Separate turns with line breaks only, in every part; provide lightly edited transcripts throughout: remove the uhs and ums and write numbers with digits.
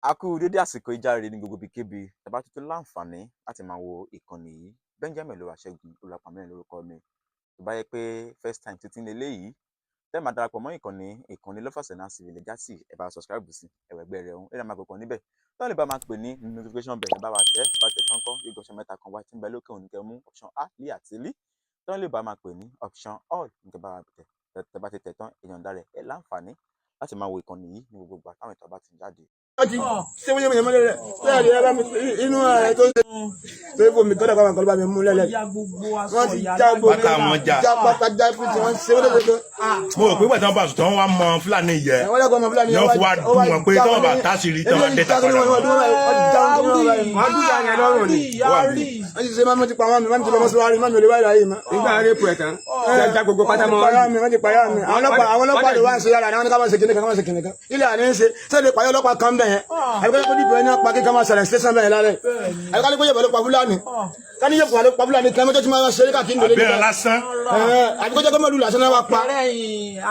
A kú dédé àsìkò ìjáre ní gbogbo ibikíbi tàbá tuntun láǹfààní láti máa wo ìkànnì yìí. Benjamin Olúwaṣẹ́gun Olúwapàmílẹ̀ lórúkọ mi. Tó bá yẹ pé first time títí ní eléyìí tẹ́ máa darapọ̀ mọ́ ìkànnì Lovers and Civil Legacy, ẹ bá subscribe sí ẹ̀wẹ̀ ẹgbẹ́ rẹ̀ ọ̀hún ẹ̀rọ máa kọ̀ọ̀kan níbẹ̀ tó lè bá máa pè ní notification bell. Ẹ bá wa tẹ́ bá tẹ̀ tán kọ́ yóò gbọ́ option mẹ́ta kan wá tí ń bẹ lókè òní, kẹ́ mú option A, L àti L tó lè bá máa pè ní option all ní kẹ́ bá wa tẹ̀. Tẹ́ bá ti tẹ̀ tán, èèyàn dá rẹ̀ ẹ̀ láǹfààní láti máa wo ìkànnì yìí ní gbogbo ìgbà táwọn ètò bá ti jáde.
Wọ́n ti ṣé wọ́n yẹ mọ́lẹ̀ rẹ̀ sẹ́yìn rẹ̀ bá mi inú ẹ̀ tó ń ṣe tó ń fò mí kọ́dà kọ́ bá mi mú lẹ́lẹ̀. Wọ́n ti já gbogbo
Pátá wọn já.
Já pátá, já fún tí wọ́n ṣe wọ́n lè tó.
Mo rò pé ìgbà tí wọ́n bá sùn tí wọ́n wá mọ Fúlàní yẹ
Wọ́n lẹ́kọ̀ọ́ ọmọ Fúlàní.
Ni wọ́n fi wá dùn wọn pé tí wọ́n bá táṣìírí tí wọ́n dẹ́ta padà.
Wọ́n
Wọ́n dúdú àyàn lọ́rùn ni.
ti ṣe máa ti pa wọn mi, wọ́n ti lọ mọ́síwárí máa mi ò lè wáyé láyé mọ́.
Nígbà rẹ́pù ẹ̀ tán, já gbogbo pátá mọ́.
Wọ́n ti pàyà mi. Àwọn ọlọ́pàá ló wá ń ṣe yàrá àwọn ní ká máa ṣe kìnìkan, ká máa ṣe kìnìkan ilé àní ń ṣe sẹ́ni pàyà ọlọ́pàá kan bẹ̀ yẹn, àbíkọ́ kó dìbò ẹni pa kíkà máa ṣẹlẹ̀ station bẹ̀ yẹn lálẹ́, àbíkọ́ kó yẹ̀bẹ̀ ló pa Fúlàní, ká ní yẹ̀bẹ̀ ló pa Fúlàní kan mọ́tò tí máa ṣe é káàkiri nílé.
Àbẹ̀rẹ̀ lásán.
Àbíkọ́ jẹ́ kó mọ̀lú lásán náà wá pa.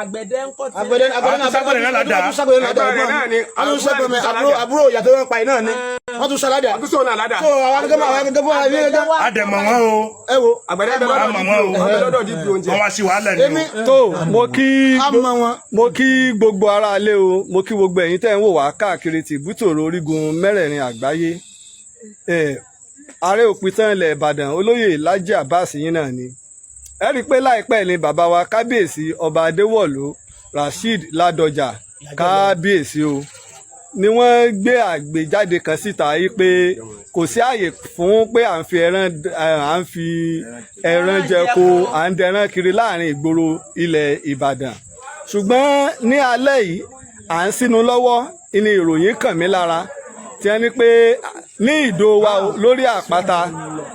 Àgbẹ̀dẹ ń kọ́ tí.
Àgbẹ̀dẹ, àgbẹ̀dẹ.
Àwọn tó ságbẹ̀dẹ náà ládàá.
Àwọn tó ságbẹ̀dẹ náà
Ẹgbẹ́ rẹ̀ náà ni.
àwọn tó ságbẹ̀dẹ, àbúrò ìyàtọ̀ wọn pa iná ni wọ́n tún sáládà.
Wọ́n tún sóun náà ládàá.
So àwọn akẹ́kọ̀ọ́, àwọn akẹ́kọ̀ọ́ fún wa ní ẹgbẹ́.
Àdẹ̀mọ̀ wọn o.
Ẹ wo.
Àgbẹ̀dẹ bẹ lọ́dọ̀
Àmọ̀ wọn o.
DPO, ọbẹ̀ lọ́dọ̀ DPO oúnjẹ.
Wọ́n wá sí wàhálà ni
Èmi
o.
Tó mo kí
àmọ́ wọn.
Mo kí gbogbo ará ilé o, mo kí gbogbo ẹ̀yin tẹ́ ń wò wá káàkiri tìbútòrò orígun mẹ́rẹ̀ẹ̀rin àgbáyé. Ààrẹ òpìtàn ilẹ̀ Ìbàdàn, olóyè Lájí Abbas yín náà ni. Ẹ rí i pé láìpẹ́ ni bàbá wa kábíyèsí ọba Adéwọ̀lú Rasheed Ládọjà, kábíyèsí o, ni wọ́n gbé àgbéjáde kan síta yìí pé kò sí àyè fún pé à ń fi ẹran jẹko, à ń dẹran kiri láàrin ìgboro ilẹ̀ Ìbàdàn. Ṣùgbọ́n ní alẹ́ yìí, à ń sínú lọ́wọ́ ní ìròyìn kàn mí lára tí wọ́n ní pé ní Ìdó wa o, lórí àpáta,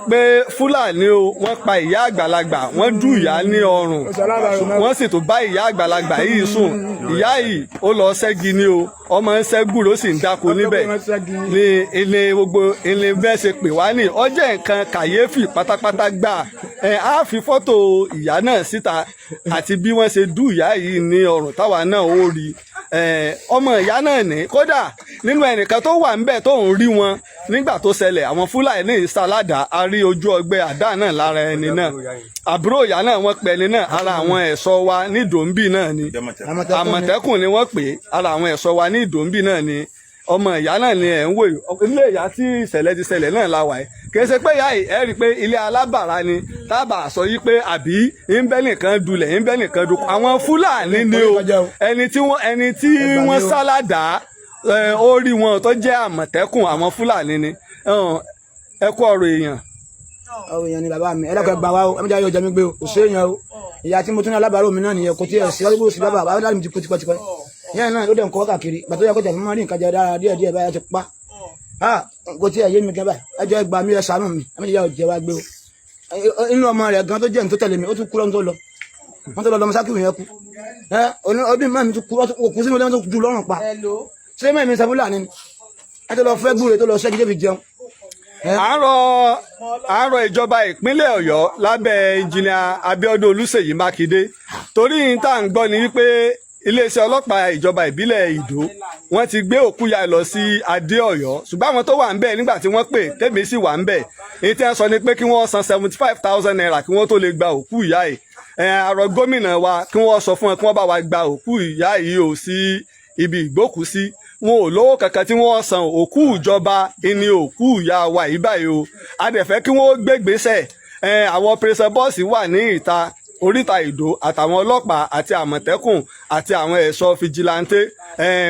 pé Fúlàní o, wọ́n pa ìyá àgbàlagbà, wọ́n dù ìyá ní ọrùn, wọ́n sì tún bá ìyá àgbàlagbà yìí sùn. Ìyá yìí ó lọ ṣẹ́gi ní o, ọmọ ń ṣẹ́gùn ló sì ń dáko níbẹ̀ ní ilé. Gbogbo ilé bẹ́ẹ̀ ṣe pè wá ní ó jẹ́ nǹkan kàyéfì pátápátá gbà. Ẹ á fi fọ́tò ìyá náà síta àti bí wọ́n ṣe dù ìyá yìí ní ọrùn táwa náà ó rí. Ọmọ ìyá náà ní kódà nínú ẹnìkan tó wà ńbẹ̀ tó ń rí wọn nígbà tó ṣẹlẹ̀, àwọn Fúlàní ìsàládà, a rí ojú ọgbẹ́ àdá náà lára ẹni náà. Àbúrò ìyá náà wọ́n pè ẹni náà, ara àwọn ẹ̀ṣọ́ wa ní Dòńbì náà ni. Àmọ̀tẹ́kùn ni wọ́n pè é. Ara àwọn ẹ̀ṣọ́ wa ní Ìdòńbì náà ni. Ọmọ ìyá náà ni ẹ̀ ń wò yìí. Ilé ìyá tí ìṣẹ̀lẹ̀ ti ṣẹlẹ̀ náà la wà yìí. Kì í ṣe pé ìyá yìí, ẹ rí i pé ilé alábàárà ni tábà sọ yìí pé àbí ń bẹ́ nìkan dulẹ̀, ń bẹ́ nìkan dukọ̀. Àwọn Fúlàní ni o. Ẹni tí wọ́n sálàdá, ó rí wọn tó jẹ́ Àmọ̀tẹ́kùn, àwọn Fúlàní ni. Ẹ kú ọ̀rọ̀ èèyàn.
Ọ̀rọ̀ èèyàn ni bàbá mi. Ẹ dákun, ẹ gbà wá o. Ẹ méjì ayé ọjà mi gbé o. Kò sí èèyàn o. Ìyá tí mo tún ní alábàárò mi náà nìyẹn. Kò tí ẹ sí ọdún sí bàbá bàbá mi ti kú tipẹ́tipẹ́. Yẹn náà ló dẹ̀ ń kọ́ káàkiri ìgbà tó yẹ kó tẹ̀ fún mọ́ rí nǹkan jẹ dára díẹ̀ díẹ̀ báyà ti pa. Kò tí ẹ yé mi gan báyìí. Ẹ jọ̀ọ́, ẹ gbà mí, ẹ ṣàánú mi. Ẹ méjì ayé ọjà wa gbé o. Inú ọmọ rẹ̀ gan tó jẹ́ ní tó tẹ̀lé mi, ó tún kú lọ́dún tó lọ. Wọ́n tó lọ lọmọ sákìwì yẹn kú. Ẹ ọdún mọ́ mi tún kú, ó kú sínú ilé, wọn tó ju lọ́rùn pa. Ṣé mẹ́rin sọ Fúlàní ni ẹ tó lọ fẹ́ gbúre tó lọ ṣẹ́gi débi jẹun.
À ń rọ ìjọba ìpínlẹ̀ Ọ̀yọ́ lábẹ́ ẹnjìnìà Abíọ́dún Olúṣèyí Mákindé, torí n tá à ń gbọ́ ni wípé iléeṣẹ́ ọlọ́pàá ìjọba ìbílẹ̀ Ìdó, wọ́n ti gbé òkú ya lọ sí Adé Ọ̀yọ́. Ṣùgbọ́n àwọn tó wà ń bẹ̀ nígbà tí wọ́n pè tèmi sì wà ń bẹ̀, èyí tí wọ́n sọ ni pé kí wọ́n san ₦75,000 kí wọ́n tó lè gba òkú ìyá yìí. Ẹ̀ àrọ̀ gómìnà wa kí wọ́n sọ fún wọn kí wọ́n bá wa gba òkú ìyá yìí o sí ibi ìgbókùúsí. Wọn ò lówó kankan tí wọ́n san. Òkú ìjọba ìní òkú ìyá wa yìí báyìí o. A dẹ̀ fẹ́ kí wọ́n gbégbèsè. Àwọn operation bọ́ọ̀sì wà ní ìta. Oríta Ìdó àtàwọn ọlọ́pàá àti Àmọ̀tẹ́kùn àti àwọn ẹ̀ṣọ́ fìjìláńtẹ́,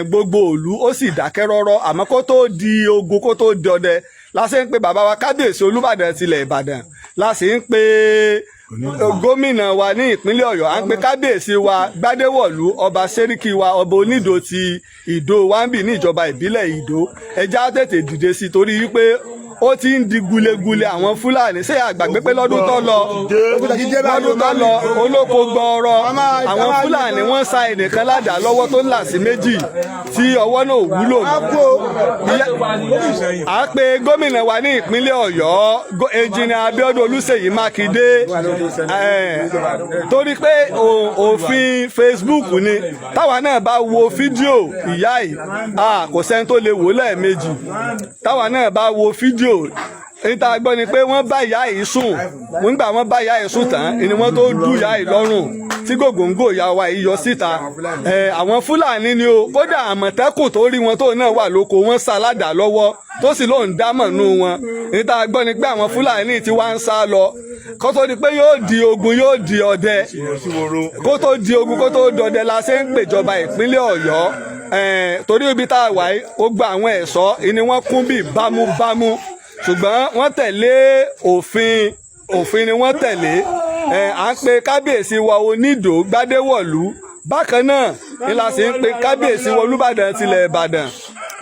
gbogbo ìlú ó sì dákẹ́ rọ́rọ́. Àmọ́ kó tó di ogun, kó tó di ọdẹ, la ṣe ń pe bàbá wa kábíyèsí Olúbàdàn tilẹ̀ Ìbàdàn, la sì ń pe gómìnà wa ní ìpínlẹ̀ Ọ̀yọ́, à ń pe kábíyèsí wa Gbádéwọ̀lú, ọba Sẹ́ríkì wa, ọba Onídò ti Ìdó wambi ní ìjọba ìbílẹ̀ Ìdó. Ẹja tètè dìde sí i torí wípé ó ti ń di gulegule àwọn Fúlàní. Ṣé àgbàgbé pé lọ́dún tó lọ, lọ́dún tó lọ, olóko gbọọrọ àwọn Fúlàní, wọ́n sa ẹnìkan ládàá lọ́wọ́ tó ń là sí méjì tí ọwọ́ náà ò wúlò mọ́. À ń pe gómìnà wa ní ìpínlẹ̀ Ọ̀yọ́, Engineer Abíọ́dún Olúṣèyí Mákindé, torí pé òfin Facebook ni táwa náà bá wo fídíò ìyá yìí, kò sẹ́ni tó lè wò lẹ́ẹ̀mejì. Táwa náà bá wo fídíò níta, gbọ́ ni pé wọ́n bá ìyá yìí sùn. Nígbà wọ́n bá ìyá yìí sùn tán ni wọ́n tó dú ìyá yìí lọ́rùn tí gògóńgò ìyá wa yìí yọ síta. Àwọn Fúlàní ni o. Kódà Àmọ̀tẹ́kùn tó rí wọn tó náà wà lóko, wọ́n sá ládàá lọ́wọ́ tó sì lóun dámọ̀ nù wọn. Níta gbọ́ ni pé àwọn Fúlàní ti wá ń sá lọ. Kó tó di pé yóò di ogun, yóò di ọdẹ, kó tó di ogun, kó tó dọdẹ, la ṣe ń pèjọba ìpínlẹ̀ Ọ̀yọ́, torí ibi tá a wà yìí, ó gba àwọn ẹ̀ṣọ́ ni wọ́n kún bí bámúbámú, ṣùgbọ́n wọ́n tẹ̀lé òfin, òfin ni wọ́n tẹ̀lé. À ń pe kábíyèsí wa Onídò Gbádéwọ̀lú. Bákan náà ni la sì ń pe kábíyèsí wa Olúbàdàn tilẹ̀ Ìbàdàn.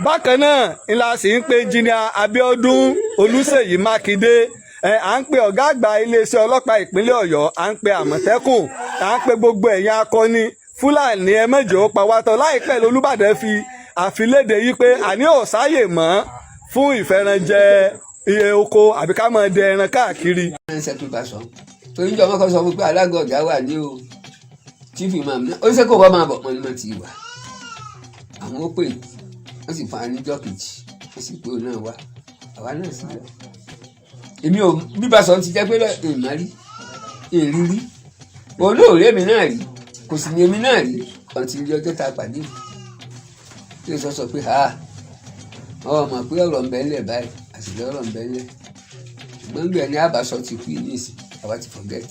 Bákan náà ni la sì ń pe Engineer Abíọ́dún Olúṣèyí Mákindé. À ń pe ọ̀gá àgbà iléeṣẹ́ ọlọ́pàá ìpínlẹ̀ Ọ̀yọ́, à ń pe Àmọ̀tẹ́kùn, à ń pe gbogbo ẹ̀yin akọni. Fúlàní, ẹ mẹ́jọ ó pa wá tán. Láìpẹ́ lolúbàdàn fi àfilédè yìí pé àní ò sáyè mọ́ fún ìfẹ́ranjẹ iye oko àbí ká máa dẹ ẹran káàkiri.
Ṣe tó bá sọ torí jọ mọ́kàn sọ fún pé alága ọ̀gá wà ní o, chief imam náà ó ṣe kó wọ́n máa bọ̀ wọ́n ní wọ́n ti wà. Àwọn ó pè, wọ́n sì fún wa níjọ́ kejì, wọ́n sì pé òun náà wá, àwa náà sì lọ. Èmi ò bíbá sọ ti jẹ́ pé ìmọ̀ rí ìrírí olóòrè mi náà rí, kò sì ní èmi náà rí ọ̀tí ilé ọjọ́ tá a pàdé tí ó sọ pé ha ọ mọ̀ pé ọ̀rọ̀ ń bẹ ńlẹ̀ báyìí, àṣìlẹ̀ ọ̀rọ̀ ń bẹ ńlẹ̀, ṣùgbọ́n gbẹ̀ ní àbáṣọ ti kú ní ìsìn, àwa ti forget.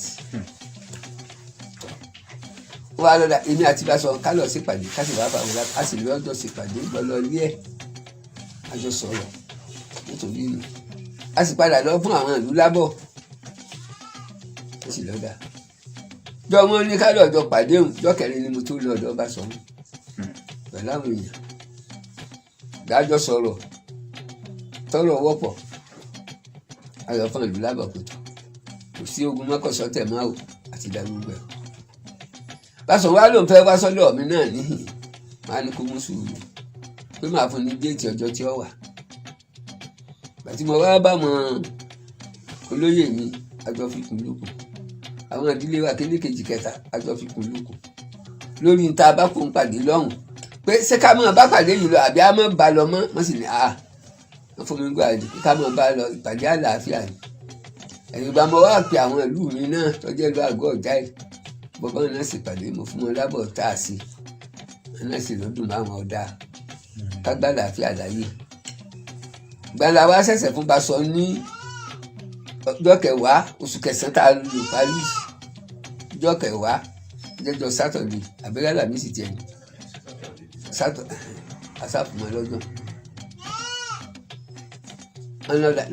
Ó wá lọ́dà èmi àti bá sọ ká lọ sí pàdé, ká sì wá bá wọn, a sì lọ́jọ́ sí pàdé gbọ́dọ̀ ilé ẹ̀, a jọ sọ̀rọ̀ nítorí inú, a sì padà lọ fún àwọn ìlú lábọ̀, ó sì lọ́dà jọ wọn ní ká lọ́jọ́ pàdé òun. Jọ kẹrin ni mo tó lọ ọ̀dọ̀ bá sọ wọn pẹ̀lú àwọn èèyàn, dájọ́ sọ̀rọ̀ tọrọ wọ́pọ̀ ayọ̀ fún ìlú lábọ̀ pẹ̀tọ̀, kò sí ogun mọ́kànsọ́tẹ̀ máa o àti ìdá gbogbo ẹ̀. Báṣọ wa ló ń fẹ́ wá sọ́dọ̀ mi náà níhìn, máa ní kó mú sùúrù pé màá fún ní déètì ọjọ́ tí ó wà. Gbàtí mo wá bá wọn olóyè mi, àjọ fi kùn lókun, àwọn ìdílé wa kéde kejì kẹta, àjọ fi kùn lókun lórí níta bá kó ń pàdé lọ́hùn pé ṣé ká máa bá pàdé yìí lọ àbí á máa bá lọ mọ́. Wọ́n sì ní àá wọ́n fún mi gbọ́ àdì pé ká máa bá lọ, ìpàdé àlàáfíà ni. Ẹ̀yìn ìgbà mo wá pe àwọn ìlú mi náà tọ́jú ìlú àgọ́ ọ̀já yìí, bọ́bá náà sì pàdé, mo fún wọn lábọ̀ tá a sí wọn náà sì lọ́dún bá wọn ọ̀dà kágbá àlàáfíà láyé. Gbala wa ṣẹ̀ṣẹ̀ fún Basọ ní ọjọ́ kẹwàá oṣù kẹsàn-án tá a lò parí, ọjọ́ kẹwàá jẹjọ sátọ̀dé àbẹ́rẹ́ àlàmísì tiẹ̀ ní sátọ̀ asáfùmọ́ lọ́jọ́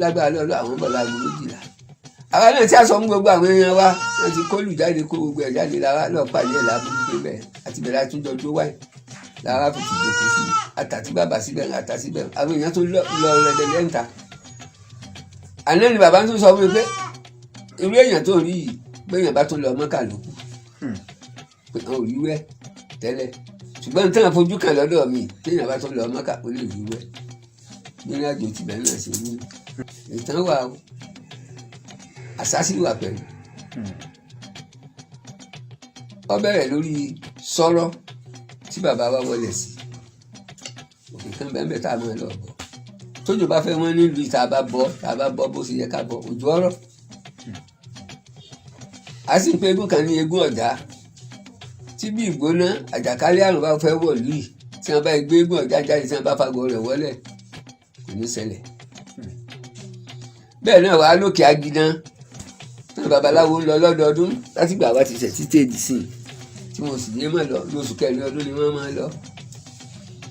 lágbára lọ́dọ̀ àwọn bọ̀ láago 12. Àwa náà tí a sọ fún gbogbo àwọn èèyàn wa wọn ti kólù jáde, kó gbogbo ẹ̀ jáde làwa lọ́ọ́ pàdé ẹ̀ láàbùkù pé bẹ́ẹ̀ àti bẹ̀rẹ̀ àtúndọ̀ tó wáyé làwa fi ti jòkó sí àtàtì bàbà síbẹ̀ àtà síbẹ̀, àwọn èèyàn tó lọ rẹ̀dẹ̀ lẹ́ǹta. Àná ni bàbá tún sọ fún mi pé irú èèyàn tó rí yìí pé èèyàn bá tún lọ mọ́kà ló kù pé àwọn ò rí wẹ́ tẹ́lẹ̀, ṣùgbọ́n tí wọ́n fojú kan lọ́dọ̀ mi, téèyàn bá tún lọ mọ́kà ó lè rí wẹ́ nínú àjò tìbẹ̀ náà ṣe rí. Ìtàn wà o, àṣà sì wà pẹ̀lú. Ó bẹ̀rẹ̀ lórí sọ̀rọ̀ tí bàbá wa wọlé sí òkè kan bẹ́ẹ̀ bẹ́ẹ̀ tá a máa lọ bọ̀ tójò bá fẹ́ wọ́n nílùú tá a bá bọ́, tá a bá bọ́ bó ṣe yẹ ká bọ́ òjò ọ̀rọ̀. A sì ń pe eégún kan ní eégún ọ̀dà tí bí ìgbóná àjàkálẹ̀ àrùn bá fẹ́ wọ̀ lùí, tí wọ́n bá gbé eégún ọ̀dà jáde, tí wọ́n bá fagbọ́ rẹ̀ wọlé, kò ní ṣẹlẹ̀ bẹ́ẹ̀ náà. Wàá lókè agidán. Tí babaláwo ń lọ lọ́dọọdún láti gbà wá ti ṣẹ̀ títí èdè sí i, tí wọn sì ní mọ̀ lọ lóṣù kẹrin ọdún ni wọ́n máa lọ.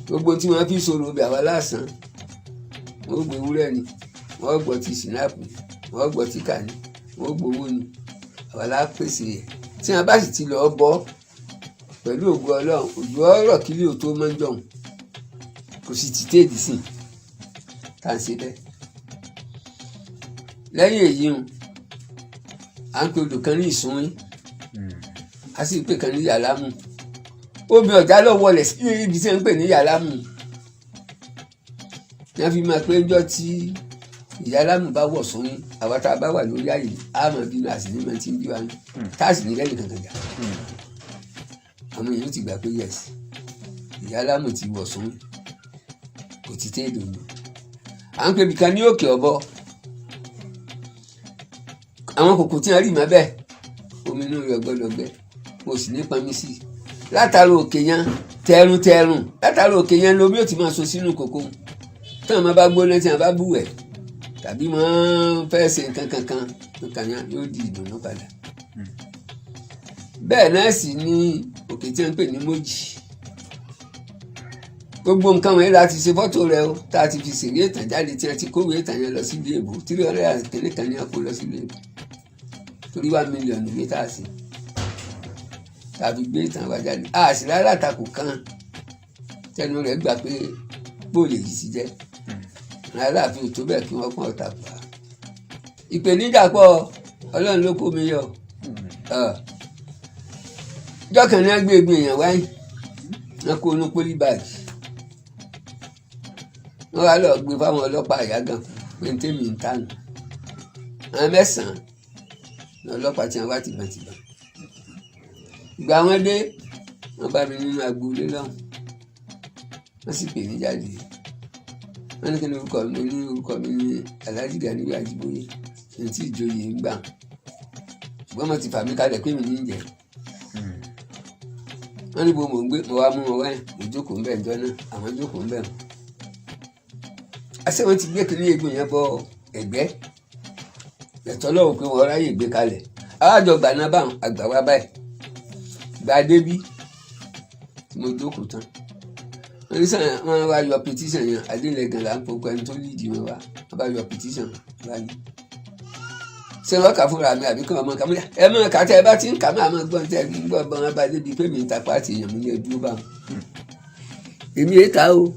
Gbogbo tí wọ́n fi sọ̀rọ̀ obì àwa lásán, wọ́n gbé ewúrẹ́ ni, wọ́n gbọ́ ti sinapu, wọ́n gbọ́ ti kàní, wọ́n gbowó ni, àwa la pèsè ẹ̀. Tí wọ́n bá sì ti lọ bọ́ pẹ̀lú ògo Ọlọ́run, òjò ọ̀rọ̀ kílí ò tó máa ń jọ̀hún, kò sì ti téèdì sí tá à ń ṣe bẹ́ẹ̀. Lẹ́yìn èyí ń à ń pe odò kan ní Ìsúnwín, a sì pè kan ní Yàlámù. Omi ọ̀já lọ wọlé sí ibi tí wọ́n ń pè ní Yàlámù ní wọ́n fi máa pé ńjọ́ tí Ìyálámù bá wọ̀ sún, àwa tá a bá wà lórí àyè á mọ̀ bínú, àsì ní mọ̀ tí ń bí wa ní tá a sì ní lẹ́nu kankan jà. Àwọn èèyàn ti gbà pé yes, Ìyálámù ti wọ̀ sún, kò ti tẹ́ èdè mi. À ń pè ibìkan ní Òkè Ọ̀bọ. Àwọn kòkò tí wọ́n rí mọ́ bẹ́ẹ̀, omi inú rẹ̀ gbọ́dọ̀ gbẹ, mo sì ní pọnmi sí i látara òkè yẹn tẹrun tẹrun. Látara òkè yẹn lomi ò ti máa so sínú kòkó. Tí àwọn bá gbóná, tí àwọn bá búwẹ̀ tàbí wọ́n fẹ́ ṣe nǹkan kankan, nǹkan yẹn yóò di ìdùnnú padà. Bẹ́ẹ̀ náà sì ni òkè tí wọ́n ń pè ní Mójì. Gbogbo nǹkan wọ̀nyí la ti ṣe fọ́tò rẹ o, tá a ti fi ṣèwé ìtàn jáde, tí wọ́n ti kówé ìtàn yẹn lọ sílùú èbó. 300 and kìíní kan ní wọ́n kó lọ sílùú èbó, torí 1 million ìwé tá a ṣe, tá a fi gbé ìtàn wa jáde. A sì rárá àtakò kan tẹnu rẹ̀ gbà pé bóòlù èyí ti jẹ́. Aláàfin ò tó bẹ́ẹ̀ kí wọ́n pọ́n ọ̀tà pa. Ìpèníjà pọ̀, Ọlọ́run ló kó mi yọ. Jọ́kàn ní wọ́n gbé egun èèyàn wáyé, wọ́n kó inú polybag, wọ́n wá lọ gbé fáwọn ọlọ́pàá àyágàn pé ní tèmi ń tànù. Àwọn mẹ́sàn-án ní ọlọ́pàá tí wọ́n wá tìbọ̀tìbọ̀. Ìgbà wọn dé, wọ́n bá mi nínú agboolé lọ́hùn, wọ́n sì pè mí jáde. Wọ́n ní kí ni orúkọ mi? Mo ní orúkọ mi ní Alhaji Ganiyu Ajiboye, ní tí ìjòyè ń gbà, ṣùgbọ́n mo ti fà mí kalẹ̀ pé mi ní í jẹ́. Wọ́n ní bo mò ń gbé. Mo wá mú wọn wáyé, mo jókòó ń bẹ̀ ǹjọ́ náà, àwọn jókòó ń bẹ̀ wọ́n. Àṣé wọ́n ti gbé kínní egun yẹn bọ ẹ̀gbẹ́ ẹ̀tọ́ lọ́wọ́ pé wọ́n ráyè gbé kalẹ̀. Alájọ gbà náà báwọn àgbà wá báyìí gbà débí tí mo jókòó tán, wọ́n ní sàn wọ́n wá yọ petition yẹn. Adélẹ́gàn là ń pokọ ẹni tó lídìí wọn wá. Wọ́n bá yọ petition wá ní ṣé wọ́n kà fúnra mi àbí kí wọ́n mọ̀ ká mọ́ ẹ mọ̀ ká. Tẹ́ ẹ bá ti ń kà máa mọ̀ gbọ́n tẹ́ ẹ gbọ́ bọ́n. Wọn bá débi pé mi ń ta pàtì èèyàn mi ní ẹdúró bá wọn. Èmi èé ta o,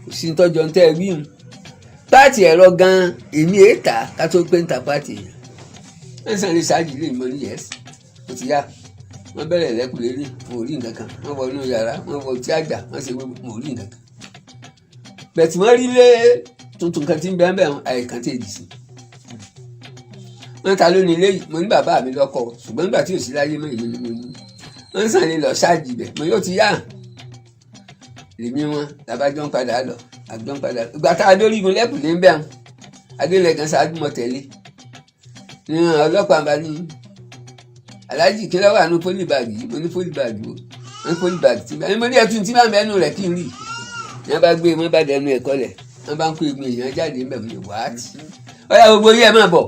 kò sí tọ́jọ́ ń tẹ́ ẹ wí hùn pàtì ẹ̀rọ gan-an, èmi èé ta ká tó pé ń ta pàtì èèyàn. Wọ́n sàn lè ṣáàjì lè mọ ní yẹ́sì ó ti yá. Wọ́n bẹ̀rẹ̀ lẹ́kùnlé ní mo rí nǹkan kan. Wọ́n wọ inú yàrá, wọ́n wọ tí àjà, wọ́n ṣe mo rí nǹkan kan bẹ̀tì. Wọ́n rí lé tuntun kan tí ń bẹ́ẹ̀ bẹ́ẹ̀ àìkàn tí èdè sí. Wọ́n ta ló ní ilé yìí? Mo ní bàbá mi lọ́kọ, ṣùgbọ́n nígbà tí ò sí láyé mọ́, èmi ni mo ní. Wọ́n sàn lè lọ ṣáàjì bẹ̀. Mo yóò ti yá lèmi wọn làbájọ́ ń padà lọ, àjọ ń padà lọ. Ìgbà tá a dórí igun lẹ́kùnlé ń bẹ̀ wọn, adélẹ̀gàn ṣáájú mọ́ tẹ̀lé ní ọlọ́pàá bá ní, "Aláàjì, kí ló wà ní polybag yìí?" Mo ní polybag wo? Wọ́n ní polybag tí mo ní ẹtù tí máa ń bẹ́nu rẹ̀ kí n rí. Ní wọ́n bá gbé, wọ́n bá dẹnu ẹ̀kọ́ lẹ̀, wọ́n bá ń kó egun èèyàn jáde ń bẹ̀. Mo ní what? Ọ̀yà gbogbo yìí, ẹ máa bọ̀,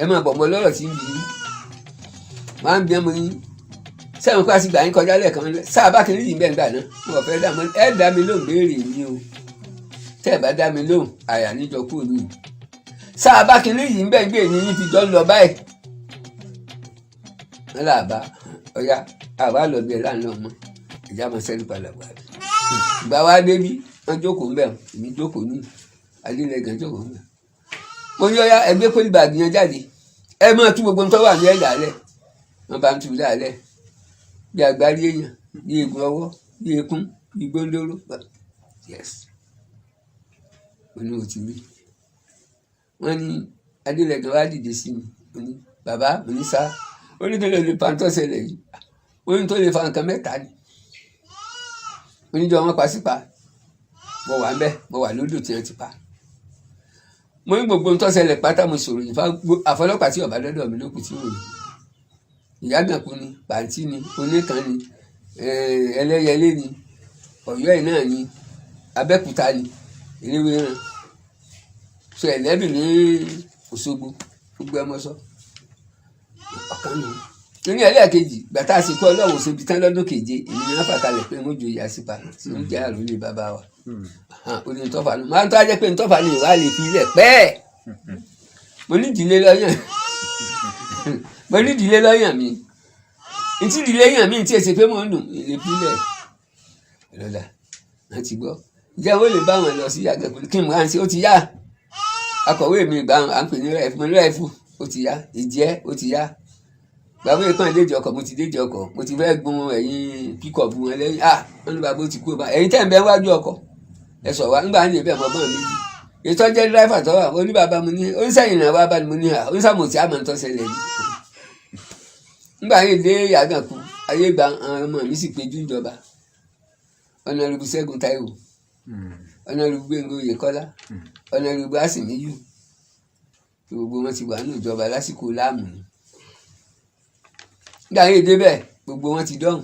ẹ máa bọ̀, mo lọ́rọ̀ tí ń bí yín. Wọ́n á ń bí ọmọ yín sẹ́wọ̀n kó a sì gbà yín kọjá lẹ́ẹ̀kan sáà bá kiri yìí bẹ́ẹ̀ gbà náà. Mo fẹ́ dá ẹ dá mi lóhùn béèrè mi o. Tẹ́ ẹ bá dá mi lóhùn, àyà níjọ kúrò nìyí. Sáà bá kiri yìí bẹ́ẹ̀ gbé ní yín fi jọ ń lọ báyìí. Wọ́n là bá ọ̀yá àwa lọ bí ẹ láàánú ọmọ ìjà máa sẹ́ni padà wá. Ìgbà wa débí, wọ́n jókòó ńbẹ̀, èmi jókòó ní adélẹ́gàn jókòó ńbẹ̀. Mo ní ọ̀yá, ẹgbẹ́ polybag yẹn jáde, ẹ máa tú gbogbo nǹkan wà ní ẹ̀dá lẹ̀. Wọ́n bá ń tú lálẹ́ bí agbárí èèyàn, bí eegun ọwọ́, bí ekún, bí gbóńdóró. Yes, mo ní mo ti rí. Wọ́n ní adélẹ́gàn wá dìde sí mi. Mo ní bàbá, mo ní sá. Ó ní kí ló lè fa tó ṣẹlẹ̀ yìí? Ó ní tó lè fa nǹkan mẹ́ta ni. Oníjọ wọn pa sípa, mo wà ń bẹ, mo wà lódò tí wọn ti pa. Mo ní gbogbo ń tó ṣẹlẹ̀ pátá, mo sọ̀rọ̀ yìí àfọlọ́pàá tí ọba dọ́dọ̀ mi lókùn tí mo yìí. Ìyágànkú ni, pàǹtí ni, oníkan ni, ẹlẹ́yẹlé ni, ọ̀yọ́ ẹ̀ náà ni, abẹ́òkúta ni, eléwéran so ẹ̀lẹ́bì ní Òṣogbo, gbogbo ẹ̀ mọ́ sọ. Ọ̀kan nù torí ẹlẹ́ẹ̀kejì, gbàtà àsìkò Ọlọ́run ṣe tán lọ́dún keje, èmi ni wọ́n fà kalẹ̀ pé mo joyè àsìpà tí ó jẹ́ àròlé bàbá wa. Ó ní ntọ́fà nù máa ń tọ́ ajẹ́ pé ntọ́fà ni ìwà lè fi ilẹ̀ pẹ́ẹ́. Mo ní ìdílé lọ́yàn, mo ní ìdílé lọ́yàn mi, ntí ìdílé yàn mí, ntí èsì pé mo ń dùn lè fi ilẹ̀ lọ́dà. Wọ́n ti gbọ́, ǹjẹ́ wọ́n lè bá wọn lọ sí àgẹ̀kùn kí n máa ń ṣe? Ó ti yá. Akọ̀wé mi gbà à ń pè ní rẹ́ẹ̀fù, mo ní rẹ́ẹ̀fù, ó ti yá ìjẹ́, ó ti yá. Bàbá yìí kàn déjì ọkọ̀, mo ti déjì ọkọ̀, mo ti fẹ́ gun ẹ̀yìn píkọ̀pù wọn lẹ́yìn. Ah, wọ́n ní bàbá ó ti kú bá ẹ̀yìn tẹ̀ ń bẹ́ wájú ọkọ̀ ẹ sọ̀ wá ńgbà ní ibẹ̀ mọ́ bọ́n méjì ètò ọjọ́ dírẹ́fà tó wà. Ó ní bàbá, mo ní oníṣẹ́yìn náà wá bá ní, mo ní à oníṣàmùtí àmọ́ tó ṣẹlẹ̀ ní. Ńgbà yìí dé Yàgànkù, ayé gba àwọn ọmọ mi sì péjú ìjọba, Ọ̀nàrẹ́bù Ṣẹ́gun Táíwò, Ọ̀nàrẹ́bù Gbẹ́ngà Oyèkọ́lá, Ọ̀nàrẹ́bù Àsìmíyù, gbogbo wọn ti wà ní ìjọba lásìkò láàmú ni. Nígbà yìí débẹ̀, gbogbo wọn ti dọ́hùn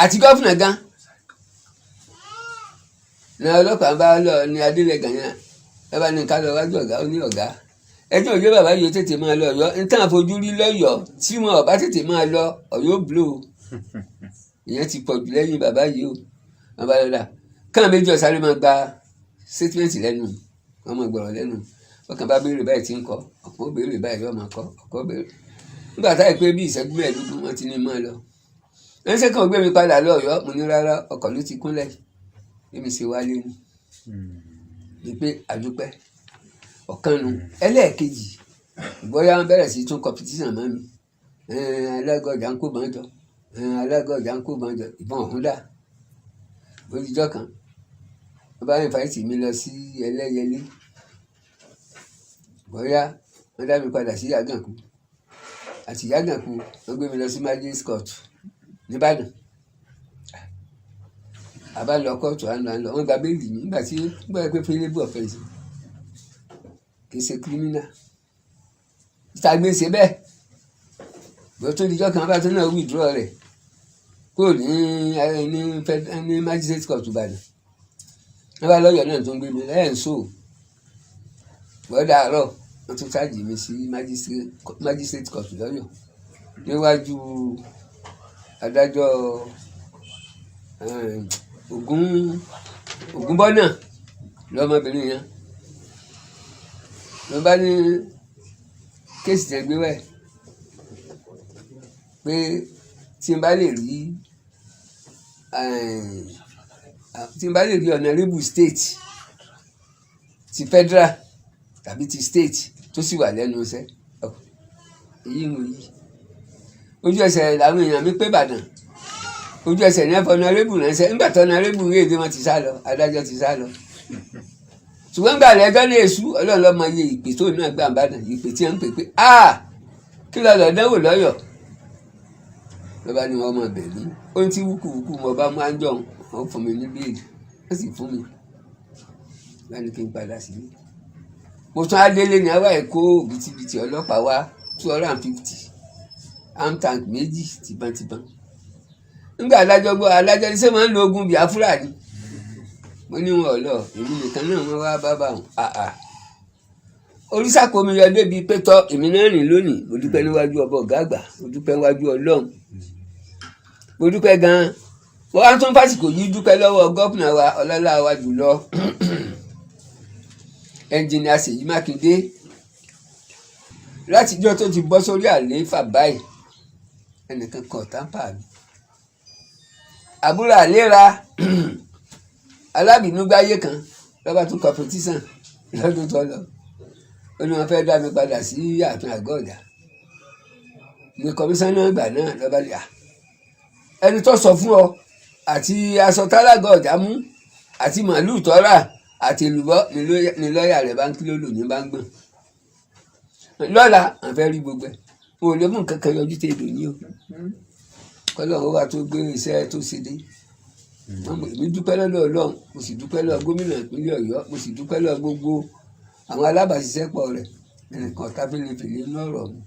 àti governor gan ní ọlọ́pàá bá lọ ní adélẹ́gàn yẹn. Ẹ bá ní ká lọ wájú ọ̀gá. Ó ní ọ̀gá, ẹjọ́ òjò bàbá yìí ó tètè máa lọ Ọ̀yọ́ nítorí àfojú rí lọ́yọ̀ọ́ tí wọn ọba tètè máa lọ Ọ̀yọ́ blo ìyẹn ti pọ̀ jù lẹ́yìn bàbá yìí o. Bàbá lọ́dà káwọn méjì ọ̀sáré máa gba statement lẹ́nu wọn, máa gbọ̀rọ̀ lẹ́nu wọn kàn bá béèrè báyìí tí ń kọ́ ọ̀pọ̀, béèrè báyìí yóò máa kọ́ ọ̀pọ̀ béèrè. Nígbà táyì pé bí ìṣẹ́jú 15, wọ́n ti ní máa lọ. Ẹ̀ ń sẹ́kàn gbé mi padà lọ Ọ̀yọ́. Mo ní rárá, ọkọ̀ ló ti kúnlẹ̀. Bí mi ṣe wálé ni ni pé àdúpẹ́. Ọ̀kan nu. Ẹlẹ́ẹ̀kejì, bóyá wọ́n bẹ̀rẹ̀ sí tún competition mọ́ mi. Alága ọjà ń kó bọ́n jọ, alága ọjà ń kó bọ́n jọ, ìbọn ọ̀hún dà. Olùjọ́ kan wọ́n bá invite mi lọ sí Ẹlẹ́yẹlé. Bóyá wọ́n dá mi padà sí Yàgànkú, àti Yàgànkú wọ́n gbé mi lọ sí magistrate court nìbàdàn. Àbá lọ kóòtù, à ń lọ, à ń lọ, wọ́n gba bail mi nígbà tí nígbà pé bailable offence, kì í ṣe criminal ìta gbé ṣe bẹ́ẹ̀. Bó tó dijọ́ kan bá tó náà withdraw rẹ̀ kúrò ní magistrate court Ìbàdàn, wọ́n bá lọ́yọ̀ náà tó ń gbé mi lẹ́yìn so bọ́dà àárọ̀, wọ́n tún charge mi sí magistrate court lọ́yọ̀ níwájú adájọ́ Ògún Ògúnbọ́nà lọ́mọbìnrin yẹn. Ló bá ní case tẹ́ gbé wẹ̀ pé tí n bá lè rí honourable state ti federal tàbí ti state tó sì wà lẹ́nu iṣẹ́. Èyí ń yí ojú ẹsẹ̀ làwọn èèyàn mi pé Ìbàdàn, ojú ẹsẹ̀ ní ẹ̀fọ́ honourable ránṣẹ́. Nígbà tó honourable rí èdè, wọn ti sá lọ, adájọ́ ti sá lọ. Ṣùgbọ́n gbà lẹ́jọ́ ní èṣù, Ọlọ́run lọ́mọ iye ìpè tó náà gbà ń bàdàn, ìpè tí wọ́n ń pè pé a kí lọ lọ dánwò lọ́yọ̀. Lọ́ba ni wọ́n mọ̀ bẹ̀ mí ohun tí wúkúwúkú mo bá máa ń jọ, wọ́n fún mi ní bail, wọ́n sì fún mi bá ní kí n padà sílé. Mo tún á délé ní àwa ẹ̀kọ́ òbítíbitì ọlọ́pàá wá, 250 arm tank méjì, tìbọntìbọn. Nígbà adájọ́ gbọ́, adájọ́ ní sẹ́ máa ń lo ogun Biafra ni. Mo ní wọn ò lọ, èmi nìkan náà wọ́n wá bá bá wọn. Àà, orísàkó mi yọ débi pétọ́, èmi náà rìn lónìí. Mo dúpẹ́ níwájú ọba ọ̀gá àgbà, mo dúpẹ́ níwájú Ọlọ́run, mo dúpẹ́ gan-an. Mo wá tún fásìkò yìí dúpẹ́ lọ́wọ́ governor wa, ọlọ́lá wa jùlọ, Engineer Ṣèyí Mákindé. Látijọ́ tó ti bọ́ sórí àlééfà báyìí, ẹnìkan kan tamper mi. Àbúrò àléra alábìnúgbáyé kan lọ́ba tún competition lọ́dún tó lọ, ó ní wọ́n fẹ́ dá mi padà sí ààfin àgọ́ ọ̀dà ní kọmíṣánná ìgbà náà. Lọ́ba ní à ẹni tó sọ fún ọ àti aṣọ tálágọ̀ ọ̀dà mú àti màálùú tọ́ra àti èlùbọ́ ní lọ́ọ̀yà rẹ̀ bá ń kí ló lò ní bá ń gbọ̀n lọ́la. À ń fẹ́ rí gbogbo ẹ̀, wọn ò lè mú nǹkan kan yọjú tẹ èdè ní o. Kọ́lọ́run wà tó gbé iṣẹ́ tó ṣe dé. Èmi dúpẹ́ lọ́dọ̀ Ọlọ́run, mo sì dúpẹ́ lọ́wọ́ gómìnà ìpínlẹ̀ Ọ̀yọ́, mo sì dúpẹ́ lọ́wọ́ gbogbo àwọn alábàáṣiṣẹ́pọ̀ rẹ̀. Ẹnìkan tábìlì fìlẹ̀ nínú ọ̀rọ̀ mi.